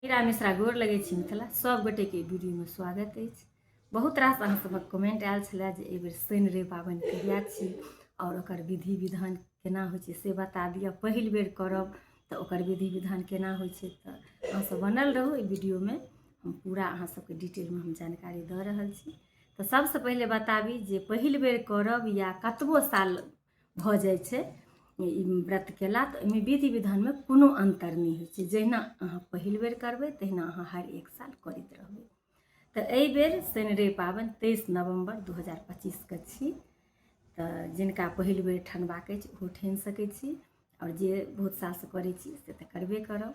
हीरा मिश्रा गोर लगै छी। मिथिला सब गोटेके वीडियोमे स्वागत अछि। बहुत रास अहाँ सभक कमेंट आयल छलै जे एहि बेर शनि रवि पाबनि कहिया छी आओर ओकर विधि विधान केना होइ छै से बता दिअ, पहिल बेर करब तऽ ओकर विधि विधान केना होइ छै। तऽ अहाँसभ बनल रहू, एहि वीडियोमे हम पूरा अहाँ सबके डिटेलमे हम जानकारी दऽ रहल छी। तऽ सबसँ पहिले बताबी जे पहिल बेर करब या कतबो साल भऽ जाइ छै ई व्रत केला, तऽ एहिमे विधि विधानमे कोनो अन्तर नहि होइ छै। जहिना अहाँ पहिल बेर करबै तहिना अहाँ हर एक साल करैत रहबै। तऽ एहि बेर शनि रवि पाबनि 23 नवम्बर 2025के छी। तऽ जिनका पहिल बेर ठनबाक अछि ओहो ठानि सकै छी, आओर जे बहुत सालसँ करै छी से तऽ करबे करब।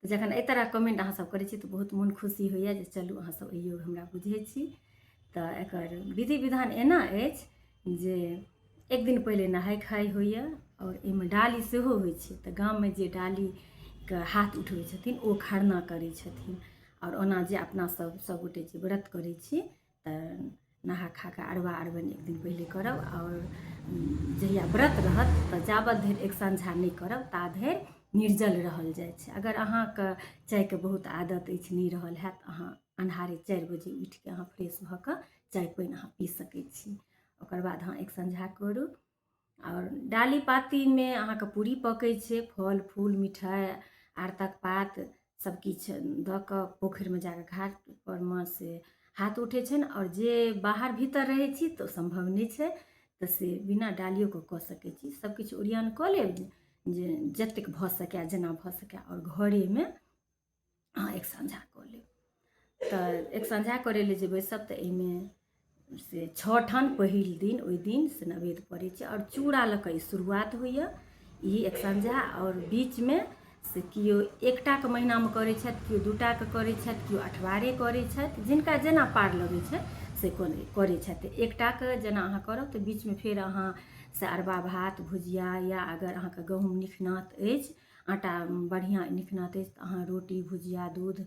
जखन एहि तरहक कमेंट अहाँसभ करै छी तऽ बहुत मोन खुशी होइए जे चलू अहाँसभ एहि हमरा बुझै छी। तऽ एकर विधि विधान एना अछि जे एक दिन पहिले नहाय खाय होइए आओर एहिमे डाली सेहो होइ छै। तऽ गाममे जे डालीके हाथ उठबै छथिन ओ खरना करै छथिन, आओर ओना जे अपना सब सभगोटे जे व्रत करै छी तऽ नहा खा कऽ अरबा अरबाइन एक दिन पहिले करब, आओर जहिया व्रत रहत तऽ जाबत धरि एक संझा नहि करब ता धरि निर्जल रहल जाइ छै। अगर अहाँके चायके बहुत आदत अछि, नहि रहल हैत, अहाँ अन्हारे 4 बजे उठिके अहाँ फ्रेश भऽ कऽ चाय पानि अहाँ पी सकै छी। ओकर बाद अहाँ एक संझा करू। आओर डाली पातीमे अहाँके पूरी पकै छै, फल फूल मिठाइ आरतक पात सब किछु दऽ कऽ पोखरिमे जाकऽ घाट परमे से हाथ उठै छनि। आओर जे बाहर भीतर रहै छी तऽ सम्भव नहि छै, तऽ से बिना डालियोके कऽ सकै छी। सब किछु ओरियान कऽ लेब जे जतेक भऽ सकै जेना भऽ सकै, आओर घरेमे अहाँ एक सँझा कऽ लेब। तऽ एक सँझा करै लए जे बैसब तऽ एहिमे से 6 ठाम पहिल दिन ओहि दिन से नैवेद्य पड़ै छै, आओर चूड़ा लऽ कऽ ई शुरुआत होइए ई एक सँझा। आओर बीचमे से केओ एकटाके महीनामे करै छथि, केओ दूटाके करै छथि, केओ अठबारे करै छथि, जिनका जेना पार लगै छै से करै छथि। एकटाके जेना अहाँ करब तऽ बीचमे फेर अहाँ से अरबा भात भुजिया, या अगर अहाँके गहूँम निखनात अछि, आटा बढ़िआँ निखनात अछि, तऽ अहाँ रोटी भुजिया दूध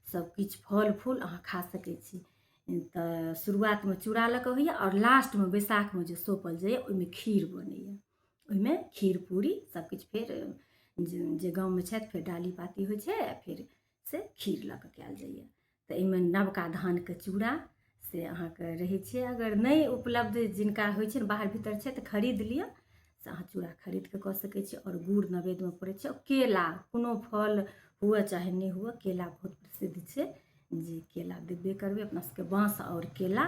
सब किछु फल फूल अहाँ खा सकै छी। तऽ शुरुआतमे चूड़ा लऽ कऽ होइए, आओर लास्टमे बैसाखमे जे सौंपल जाइए ओहिमे खीर बनैए, ओहिमे खीर पूरी सब किछु। फेर जे गाँवमे छथि फेर डाली पाती होइ छै, आ फेर से खीर लऽ कऽ कयल जाइए। तऽ एहिमे नवका धानके चूड़ा से अहाँके रहै छै। अगर नहि उपलब्ध जिनका होइ छै बाहर भीतर छै तऽ खरीद लिअ, से अहाँ चूड़ा खरीद कऽ कऽ सकै छी। आओर गुड़ नैवेद्यमे पड़ै छै, आओर केला, कोनो फल हुए चाहे नहि हुए, केला बहुत प्रसिद्ध छै जे केला देबे करबै। अपना सबके बाँस आओर केला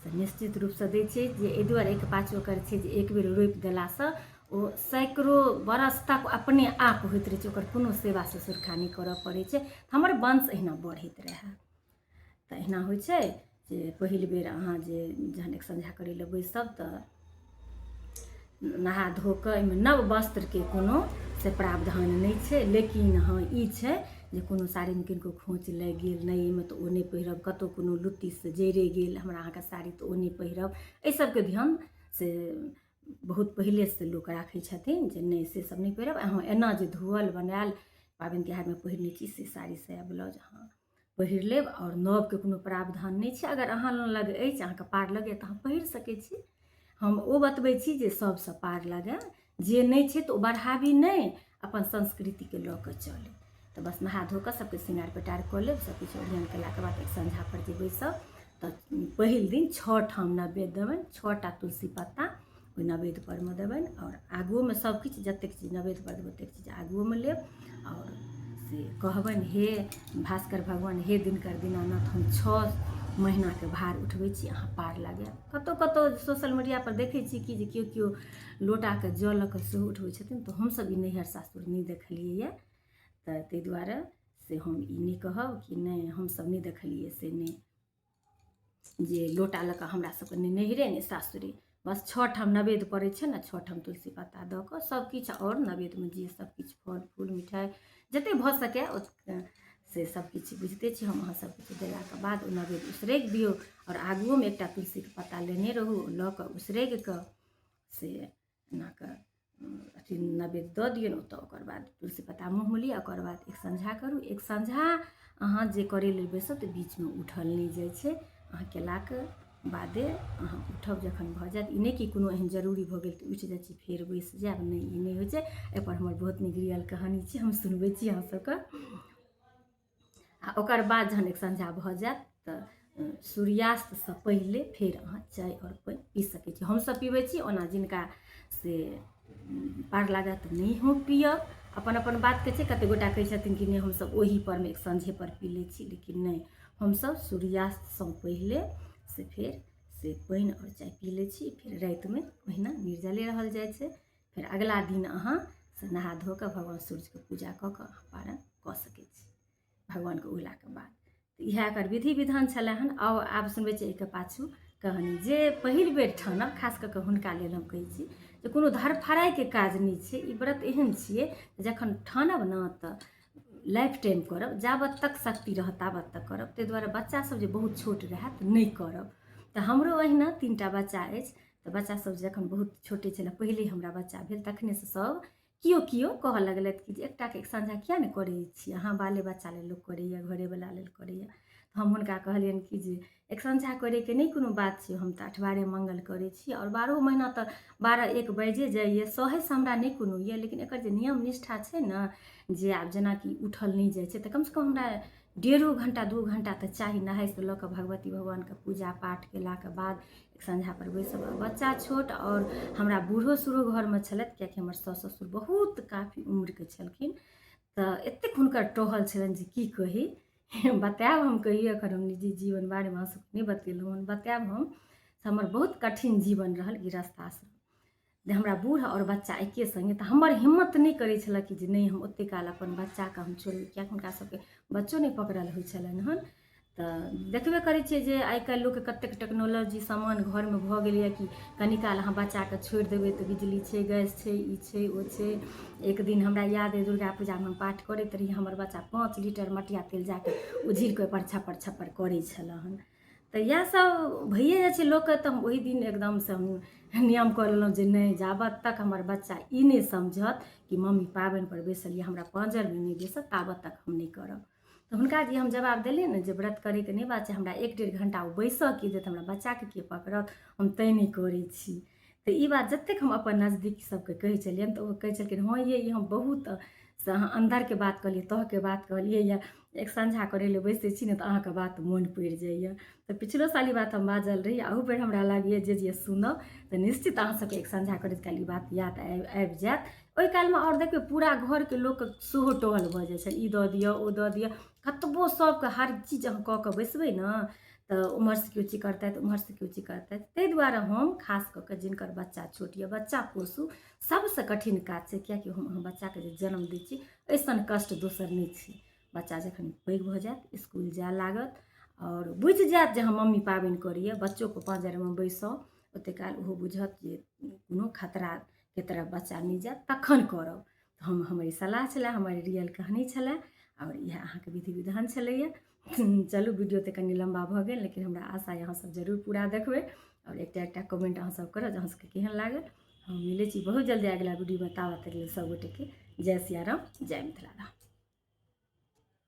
से निश्चित रूपसँ दै छै, जे एहि दुआरे एहिके पाछू ओकर छै जे एक बेर रोपि देलासँ ओ सैकड़ो बरस तक अपने आप होइत रहै छै, ओकर कोनो सेवा ससुरखा नहि करऽ पड़ै छै, हमर वंश एहिना बढ़ैत रहए। तऽ एहिना होइ छै जे पहिल बेर अहाँ जे जहन एक संझा करै लए बैसब तऽ नहा धो कऽ, एहिमे नव वस्त्रके कोनो से प्रावधान नहि छै, लेकिन हँ ई छै जे कोनो साड़ीमे किनको खोँच लागि गेल नहि एहिमे तऽ ओ नहि पहिरब, कतहु कोनो लुत्तीसँ जरि गेल हमरा अहाँके साड़ी तऽ ओ नहि पहिरब। एहि सबके ध्यान से बहुत पहिलेसँ लोक राखै छथिन जे नहि, से सब नहि पहिरब। अहाँ एना जे धोअल बनायल पाबनि तिहारमे पहिरने छी से साड़ी साया ब्लाउज अहाँ पहिर लेब, आओर नवके कोनो प्रावधान नहि छै। अगर अहाँ लग अछि, अहाँके पार लगैए तऽ अहाँ पहिर सकै छी। हम ओ बतबै छी जे सभसँ पार लगै, जे नहि छै तऽ ओ बढ़ाबी नहि, अपन संस्कृतिके लऽ कऽ चली। तऽ बस नहा धो कऽ सबके श्रृंगार पेटार कऽ लेब, सब किछु ओरियान केलाके बाद एक संझा पर जे बैसब तऽ पहिल दिन 6 ठाम नैवेद्य देबनि, 6टा तुलसी पत्ता ओहि नैवेद्य परमे देबनि, आओर आगुओमे सब किछु जतेक चीज नैवेद्य पर देबै ओतेक चीज आगुओमे लेब, आओर से कहबनि, हे भास्कर भगवान, हे दिनकर दीनानाथ, हम 6 महीनाके भार उठबै छी, अहाँ पार लगायब। कतहु कतहु सोशल मीडिया पर देखै छी कि जे केओ केओ लोटाके जल लऽ कऽ सेहो उठबै छथिन। तऽ हमसब ई नैहर सासुर नहि देखलियैए, तऽ ताहि दुआरे से हम ई नहि कहब कि नहि हमसब नहि देखलियै, से नहि जे लोटा लऽ कऽ हमरा सबके नहि नैहरे नहि सासुरे। बस 6 ठाम नैवेद्य पड़ै छै ने, 6 ठाम तुलसी पत्ता दऽ कऽ सब किछु, आओर नैवेद्यमे जे सब किछु फल फूल मिठाइ जते भऽ सकै से सब किछु बुझिते छी हम अहाँ। सब किछु देलाके बाद ओ नैवेद्य उसरगि दियौ, आओर आगुओमे एकटा तुलसीके पत्ता लेने रहू, लऽ कऽ उसरगि कऽ से एना कऽ अथी नैवेद्य दऽ दियौन ओतऽ। ओकर बाद तुलसी पत्ता मुँहमे लिअ, ओकर बाद एक संझा करू। एक संझा अहाँ जे करै लेल बैसब तऽ बीचमे उठल नहि जाइ छै, अहाँ केलाके बादे अहाँ उठब जखन भऽ जायत। ई नहि कि कोनो एहन जरूरी भऽ गेल तऽ उठि जाइ छी फेर बैसि जायब, नहि, ई नहि होइ छै। एहिपर हमर बहुत नीक रियल कहानी छै, हम सुनबै छी अहाँ सबके। आ ओकर बाद जहन एक संझा भऽ जायत तऽ सूर्यास्तसँ पहिले फेर अहाँ चाय आओर पानि पी सकै छी। हमसभ पीबै छी, ओना जिनका से पार लागत नहि हो पियब, अपन अपन बातके छै। कतेक गोटा कहै छथिन कि नहि हमसभ ओही परमे एक संझे पर पी लै छी, लेकिन नहि, हमसभ सूर्यास्तसँ पहिले से फेर से पानि आओर चाय पी लै छी। फेर रातिमे ओहिना निर्जले रहल जाइ छै। फेर अगिला दिन अहाँ से नहा धो कऽ भगवान सूर्यके पूजा कऽ कऽ अहाँ पारण कऽ सकै छी भगवानके उगलाके बाद। तऽ इएह एकर विधि विधान छलै हन। आउ आब सुनबै छी एहिके पाछू कहानी। जे पहिल बेर ठानब, खास कऽ कऽ हुनका लेल हम कहै छी जे कोनो धरफड़ाइके काज नहि छै। ई व्रत एहन छियै जखन ठानब ने तऽ लाइफ टाइम करब, जाबत तक शक्ति रहत ताबत तक करब। ताहि दुआरे बच्चासभ जे बहुत छोट रहए तऽ नहि करब। तऽ हमरो अहिना 3टा बच्चा अछि, तऽ बच्चासभ जखन बहुत छोटे छलै, पहिले हमरा बच्चा भेल तखनेसँ सभ केओ केओ कहऽ लगलथि कि जे एकटाके एक साँझा किया नहि करै छी अहाँ, बाले बच्चा लेल लोक करैए, घरेवला लेल करैए। तऽ हम हुनका कहलियनि कि जे एक साँझा करैके नहि कोनो बात छै, हम तऽ अठबारे मङ्गल करै छी आओर 12 महीना तऽ 12-1 बाजिए जाइए, सहैसँ हमरा नहि कोनो यऽ, लेकिन एकर जे नियम निष्ठा छै ने जे आब जेनाकि उठल नहि जाइ छै तऽ कमसँ कम हमरा 1.5 घण्टा 2 घण्टा तऽ चाही नहाइसँ लऽ कऽ भगवती भगवानके पूजा पाठ केलाके बाद एक संझापर बैसब। बच्चा छोट आओर हमरा बूढ़ो सूढ़ो घरमे छलथि, कियाकि हमर साउस ससुर बहुत काफी उम्रके छलखिन, तऽ एतेक हुनकर टहल छलनि जे की कही बतायब हम कहियो। एखन हम निजी जीवन बारेमे अहाँ सबके नहि बतेलहुँ हन, बतायब हम। हमर बहुत कठिन जीवन रहल गृहस्थाश्रम, जे हमरा बूढ़ आओर बच्चा एके सङ्गे, तऽ हमर हिम्मत नहि करै छलए कि जे नहि हम ओतेक काल अपन बच्चाके हम छोड़बै, किएकि हुनका सबके बच्चो नहि पकड़ल होइ छलनि हन। तऽ देखबे करै छियै जे आइ काल्हि लोकके कतेक टेक्नोलॉजी सामान घरमे भऽ गेलैए कि कनि काल अहाँ बच्चाके छोड़ि देबै तऽ बिजली छै, गैस छै, ई छै, ओ छै। एक दिन हमरा याद अइ दुर्गा पूजामे हम पाठ करैत रही, हमर बच्चा 5 लीटर मटिया तेल जाके उझिल कऽ ओहिपर छप्पर छप्पर करै छलए हन। तऽ इएह सब भइए जाइ छै लोकके। तऽ हम ओहि दिन एकदमसँ हम नियम कऽ लेलहुँ जे नहि, जाबत तक हमर बच्चा ई नहि समझत कि मम्मी पाबनिपर बैसल यऽ, हमरा पाँजरमे नहि बैसत, ताबत तक हम नहि करब। तऽ हुनका जे हम जवाब देलियै ने जे व्रत करैके नहि बात छै, हमरा 1-1.5 घण्टा ओ बैसऽ के देत, हमरा बच्चाके के पकड़त, हम तैँ नहि करै छी। तऽ ई बात जतेक हम अपन नजदीक सबके कहै छलियनि तऽ ओ कहै छलखिन हँ ये ई हम बहुत से अहाँ अन्दरके बात कहलियै, तहके बात कहलियै यऽ। एक संझा करै लए बैसै छी ने तऽ अहाँके बात मोन पड़ि जाइए। तऽ पिछलो साल ई बात हम बाजल रही, अहू बेर हमरा लागैए जे जे सुनब तऽ निश्चित अहाँ सबके एक संझा करैत काल ई बात याद आबि जायत। ओहि कालमे आओर देखबै पूरा घरके लोकके सेहो टहल भऽ जाइ छनि, ई दऽ दिअ, ओ दऽ दिअ, कतबो सबके हर चीज अहाँ कऽ कऽ बैसबै ने तऽ ओम्हरसँ केओ चिकरतथि, ओम्हरसँ केओ चिकरतथि। ताहि दुआरे हम खास कऽ कऽ जिनकर बच्चा छोट यऽ, बच्चा पोसू सबसँ कठिन काज छै, किएकि हम अहाँ बच्चाके जे जन्म दै छी एहिसन कष्ट दोसर नहि छै। बच्चा जखन पैघ भऽ जायत, इसकुल जाय लागत आओर बुझि जायत जे हम मम्मी पाबनि करैए, बच्चोके पाँजरमे बैसाउ, ओतेक काल ओहो बुझत जे कोनो खतराके तरफ बच्चा नहि जायत, तखन करब। तऽ हमर ई सलाह छलै, हमर रियल कहानी छलै आओर इएह अहाँके विधि विधान छलैए। चलू वीडियो तऽ कनि लम्बा भऽ गेल, लेकिन हमरा आशा अइ अहाँसब जरूर पूरा देखबै आओर एकटा एकटा कमेंट अहाँसब करब जे अहाँसबके केहन लागल। हम मिलै छी बहुत जल्दी अगिला वीडियोमे, ताबत तक लेल सब गोटेके जय सियाराम, जय मिथिला धाम।